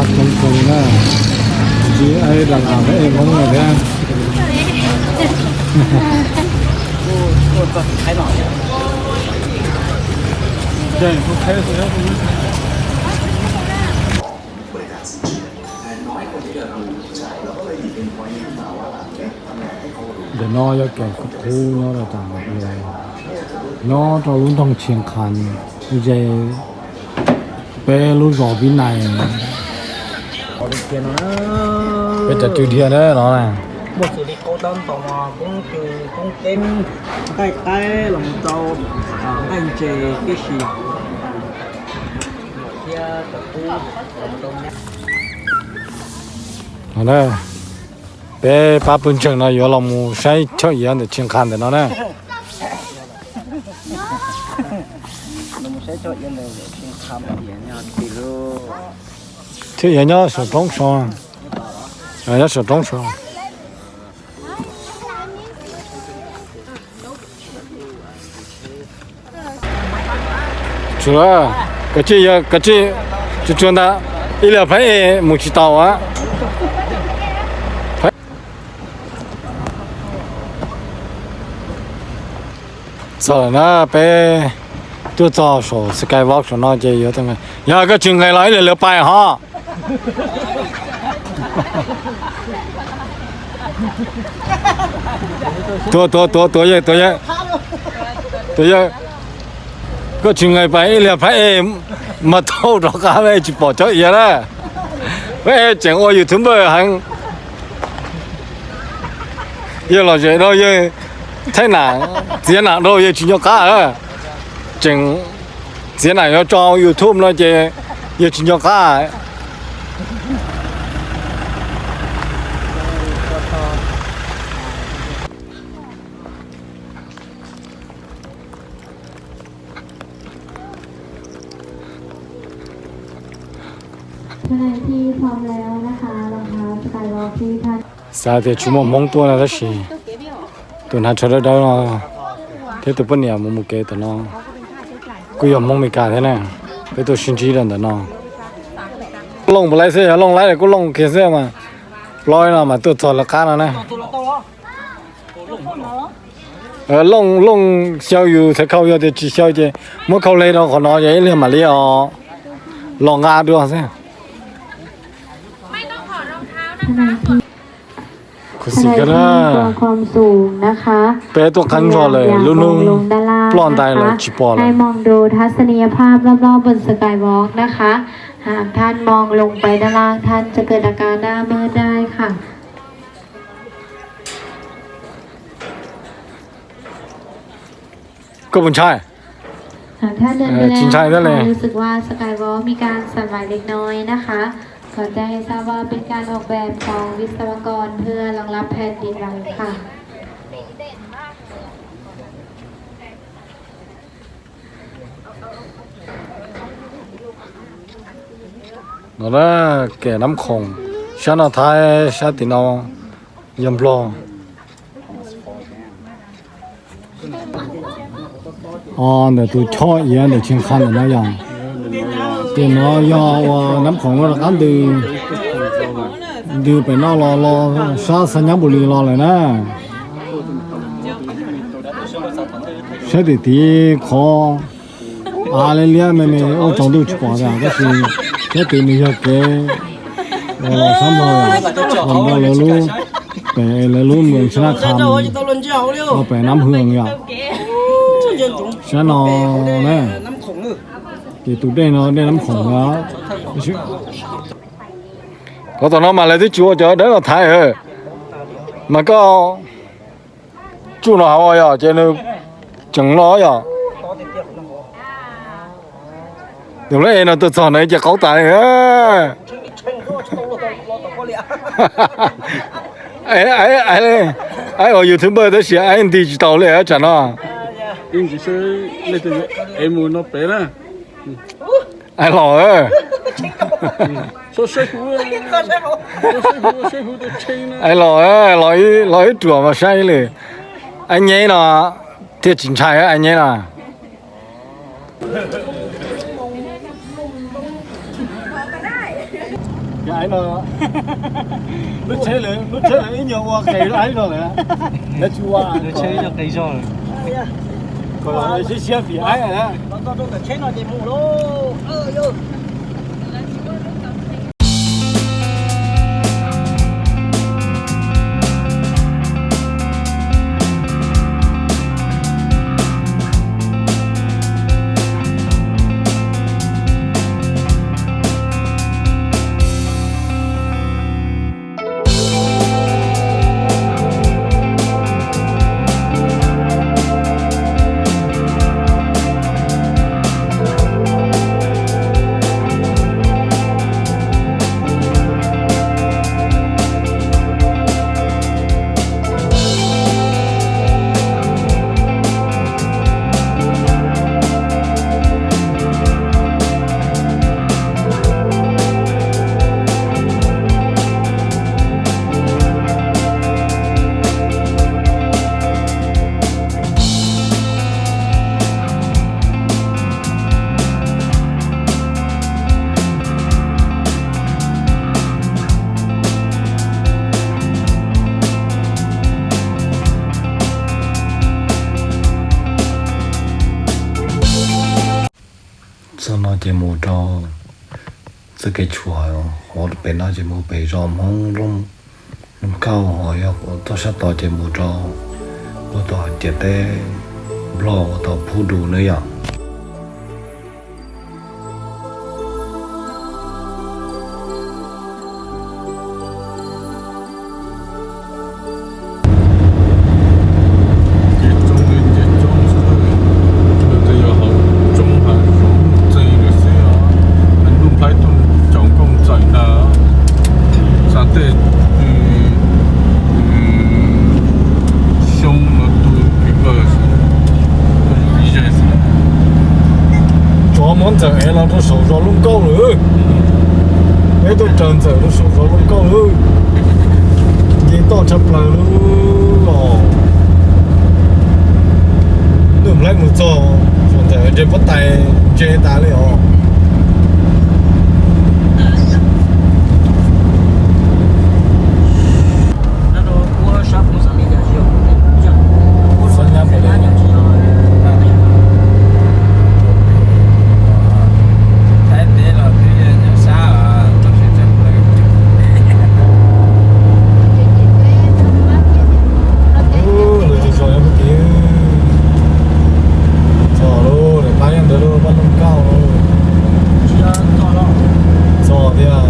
Coob kawg li na, tsis ai las las peb es Hmoob no thiab. Ntawm no yog kev khub nyob rau tas, nyob rau lub nroog Tshiav Qhas, ze peb lub zos Vib Nais. Peb cov cw dhia na no. Muaj xws li qau tab tom koob cw koob teeb, nqaij qaib los rau nqaij ntses tib si. Peb pab pawg ntseeg no yuav los mus saib choj iav ntawm Tshiav Qhas ntawm no na. Choj iav nyob saum roob so, nyob saum roob so. Tsuas, koj tsis yog, koj tsis, tsuas tsuas ntawd ib liag phab es mus tsis tau a. Txog lawm na, peb tuaj txog saum Skywalk saum no ces yuav, yog koj tsis nqis los ib liag lawv pais ho. Tuav, tuav, tuav, tuav yawg, tuav yawg, tuav yawg. Koj tsis nqis pais ib liag phab es mas thaum rov qab tsis pom choj iav na. Peb tseem ua YouTuber heev. Yawg lom zem rau yawg thaij nam, txiav nam rau yawg tsis nco qab. Tseem txiav nam yuav tso YouTube no ces yawg tsis nco qab. Xav tias tsis muaj Hmoob tuaj no tab sis tus hnav tsho dawb dawb no thiab tus poj niam mus mus kev tom no kuj yog Hmoob Meskas thiab na. Peb tuaj sib ntsib rau ntawm no. Looj puas laib xwb, yog Looj laib kuj Looj kiag xwb mas. Plob no mas tuaj txog lawv qab no na. Looj, Looj xyaw yus txhais khau, yog tias tsis xyaw ces muab khau le rau qhov no ces ib pliag mam li os los nqa dua xwb. Peb tuaj qeeb zog lawm, lub hnub ploj ntais lawm tsis pom lawm. ให้มองดูทัศนียภาพรอบๆบน Skywalk นะคะ หากท่านมองลงไปด้านล่าง ท่านจะเกิดอาการหน้ามืดได้ค่ะ Koj puas ntshai? หากท่านเดินไปแล้วนะคะ รู้สึกว่า Skywalk มีการสั่นไหวเล็กน้อยนะคะ ขอแจ้งให้ทราบว่าเป็นการออกแบบของวิศวกรเพื่อรองรับแผ่นดินไหวค่ะ No na, kem Nab Khoom, sab no Thaib, sab tim no yog Nplog. Ntawm tus choj iav ntawm Tshiav Qhas ntawm no yog, ces no yog uas Nab Khoom no rov qab ntws, ntws pem no los los sab Xais Nyab Npus Lis los lawm na. Saib tim tid qhov av liab liab me me ua tsaus ntuj tsis pom tiag, tab sis saib tid nws yog kev uas los sab Nplog, los Nplog lawv lub, pem lawv lub moos Tsab Nab Kham, los pem Nab Hwm yom. Sab no na, ces tus dej no dej Nab Khoom no. Qhov tom no mas lawv twb tsis ua cov dawb los thaiv, mas koj tsuj no hauv yom, ces nws tseem no yom. Tus lab es no tuaj txog no ces qaug tas li. Aib ua YouTuber tab sis aib nti tsis tau li tsam no. Aib los, aib los, los ib ruam mas saib li. Aib nyeb no thiaj tsis ntshai aib nyeb no. Aib no, lub tsheb lawv, lub tsheb lawv ib nyuag ua qis lub aib zog lawm, lawv tsis ua, lub tsheb ib nyuag qis zog lawm. Kom lawv siab siab vim aib na. Txoj no ces mus rau txoj kev tshuam hauv pem no ces mus pem zos Hmoob Looj Kauj, ho yog txoj sab tod ces mus rau ua tau ciam teb Nplog ua tau Phub Dus na yom. Ces tsoo li ces tsoo xwb, nws twb yog hauv tsoo hav zoov txeeg lawm xwb os. Ntuj nplaib tuaj caum nkauj txawm ntag, xav tej xyoo no tu pib pawg xwb, ib zaug xwb. Tsov muab Ntxawm ev los rau saum zos Looj Kauj lawm. Peb tuaj raws Ntxawm rau saum zos Looj Kauj lawm. Nce toj tshaj plaws lawm los. Ntuj nplaib mus txog, Ntxawm nres pob tais ntse tas li os. Lawv tsis tso nyob puag tid. Txog lawm, daim pab nyob ntawd lawm, pab Looj Kauj lawm. Txog tiag.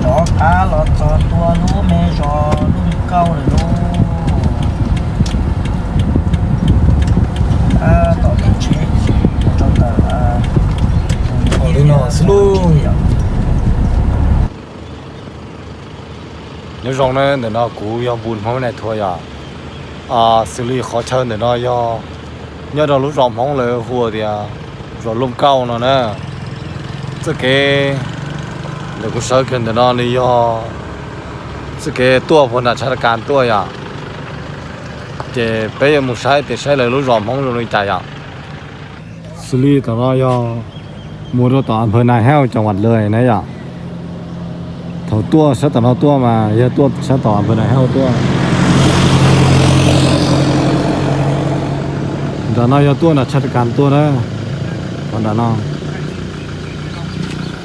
Rov qab los txog ntua lub me zos Looj Kauj lawm lauj. Tab tom tsheb rau ntawm li no xwb lauj. Nyob zoo na, ntawm no kuv yog Npus Hmoob Nais Thuam yom. Xws li qhov chaw ntawm no yog nyob rau lub zos Hmoob lawv hu tias zos Looj Kauj no na. Txoj kev ntawm kuv sawv kiag ntawm no nws yog txoj kev tuaj puag nram Tshav Kas tuaj yom. Ces peb yuav mus saib tias saib lawv lub zos Hmoob zoo li cas yom. Xws li tom no yog mus rau tom Nphawv Nas Hauj Cam Vaj Lawm na yom. Thaum tuaj sab tom no tuaj mas yog tuaj sab tom Nphawv Nas Hauj tuaj. Nram no yog tuaj nram Tshav Kas tuaj na. Qhov nram no.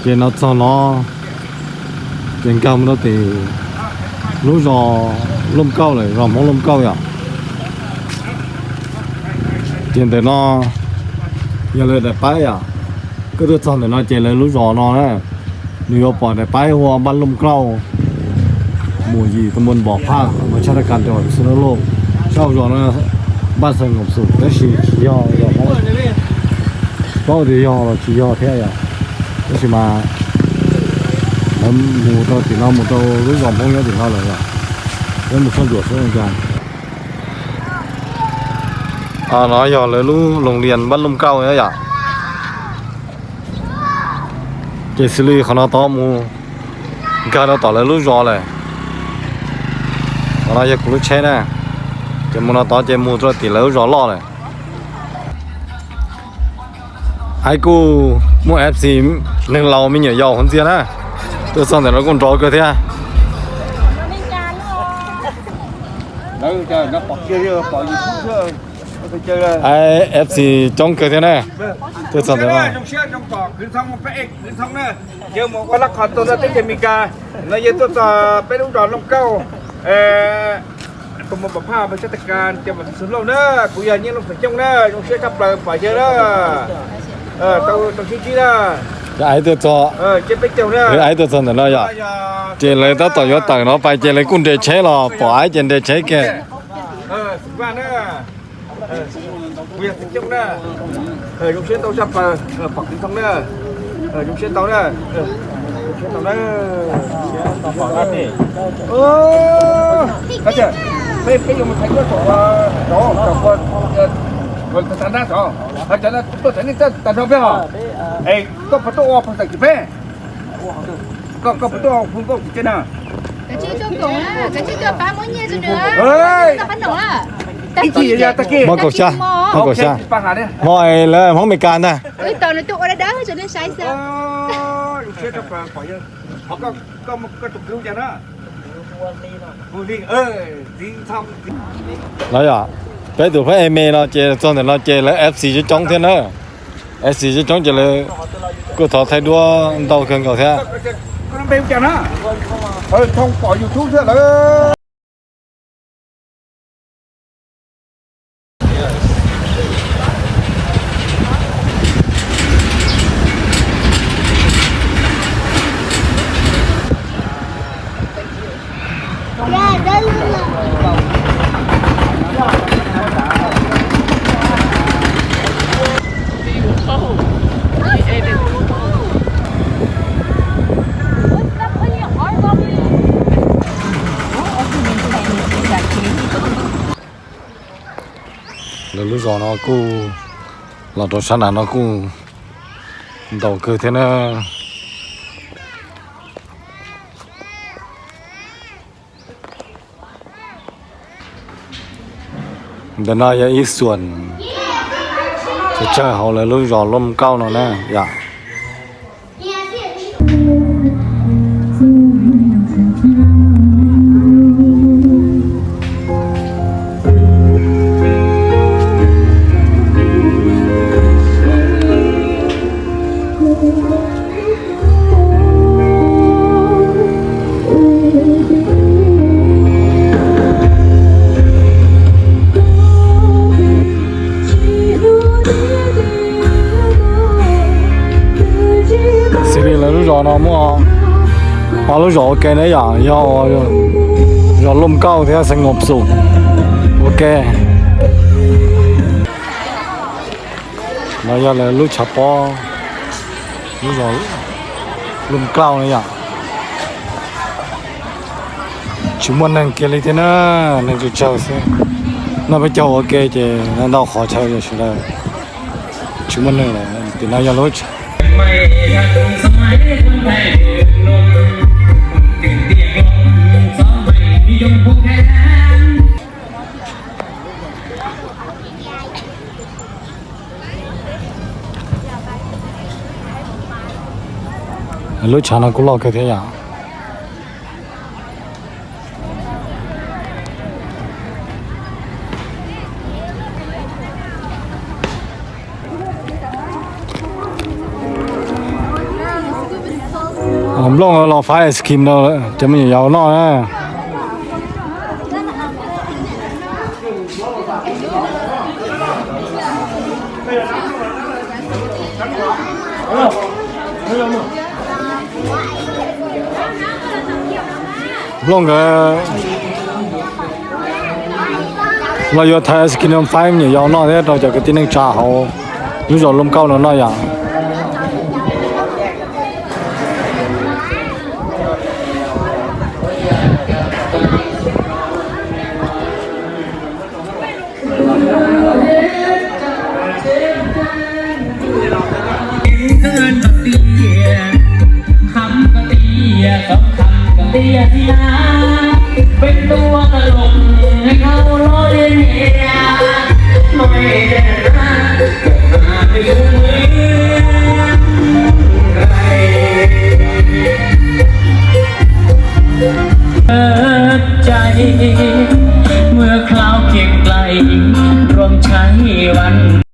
Ces no txog no ces nkag mus rau tim lub zos Looj Kauj lawm, zos Hmoob Looj Kauj yom. Ces ntawm no yog lawv daim paib yom. Koj tuaj txog ntawm no ces lawv lub zos no na, nws yuav pom daim paib hu ua Npaj Looj Kauj, Mum Yim, Tam Npom Phaj, Nphawv Tshav Kas, Xeev Lauj. Sab hauv zos no Npaj Xeem Ngoom Xum, tab sis tsis yog, paub tias yog los tsis yog thiab yom. Tab sis mas lawv mus rau tim no, mus rau lub zos Hmoob nyob tim no lawm yom. Peb mus soj ntsuam saib zoo cas. No yog lawv lub Loos Lias Npab Looj Kauj na yom. Ces xws li qhov no tod mus nkag rau tom lawv lub zos lawm. Qhov no yog kuv lub tsheb na. Ces mus no tod ces mus rau tim lawv lub zos loj lawm. Aib kuj muaj F C neeg laus me nyuam yaus hauv ntxiag na. Tuaj txog ntawm no kuj nrov kawg thiab. F C coob kawg thiab na. Tuaj txog ntawm no. Yawg mus ua laj qhos tuaj teb chaws Amelikas, no yawg tuaj txog peb lub zos Looj Kauj, tus mus pom phaj peb sab tas kas ces mam xub lauj na, kuv yog Nyiaj Looj Feem Xyooj na, zoo siab tshaj plaws pom yawg na. Tau sib ntsib na. Aib tuaj txog, aib tuaj txog ntawm no yom. Ces lawv tab tom yuav tawm no pais ces lawv kuj nres tsheb los pom aib ces nres tsheb kiag. Kuv yog Feem Xyooj na. Zoo siab tau tshaj plaws pom Kev Thoob na. Zoo siab tau na. Zoo siab tau na. Peb, peb yuav mus thaiv duab saum, saum, saum, tas nab saum, cov tuaj thaiv nej tag nrho peb os. Es koj puas tuaj ua phoo tawm kis peb? Koj, koj puas tuaj ua phoo nkauj kis peb na? Ib chim yog tag kis. Mob kaum xya, mob lawv Hmoob Amelikas ntag. No yom, peb tus phab eme no ces txog ntawm no ces lawv F C coob coob thiab na. F C coob coob ces lawv kuj thov thaij duab ntau kawg nkaus thiab. Lawv lub zos no kuj los rau sab nram no kuj ntaus kawg thiab na. Ntawm no yog ib xuam tsawg hauv lawv lub zos Looj Kauj no na yom. Xws li lawv lub zos no muaj ob lub zos ua ke na yom, yog zos Looj Kauj thiab Xeev Muas Xum ua ke. No yog lawv lub tshav pob, lub zos Looj Kauj na yom. Tsis muaj neeg kiag li thiab na, neeg tsawg tsawg xwb. Noj peb caug ua ke ces ntau qhov chaw sawv daws tsis muaj neeg lawm. Tim no yog lub Lub tshav no kuj loj kawg thiab yom. Nplooj los faib ice cream rau cov me nyuam yaus noj na. Nplooj nkawd los yuav thaiv ice cream faib me nyuam yaus noj thiab rau cov kwv tij neej tsa hauv lub zos Looj Kauj no noj yom. สำคัญกับเตี้ยที่นาเป็นตัวตลกให้เขาล้อเลียนเฮียหน่อยเถอะนะเกิดมาไม่รู้เรื่องใคร เปิดใจ เมื่อคราวเคียงไกล ร่วมใช้วัน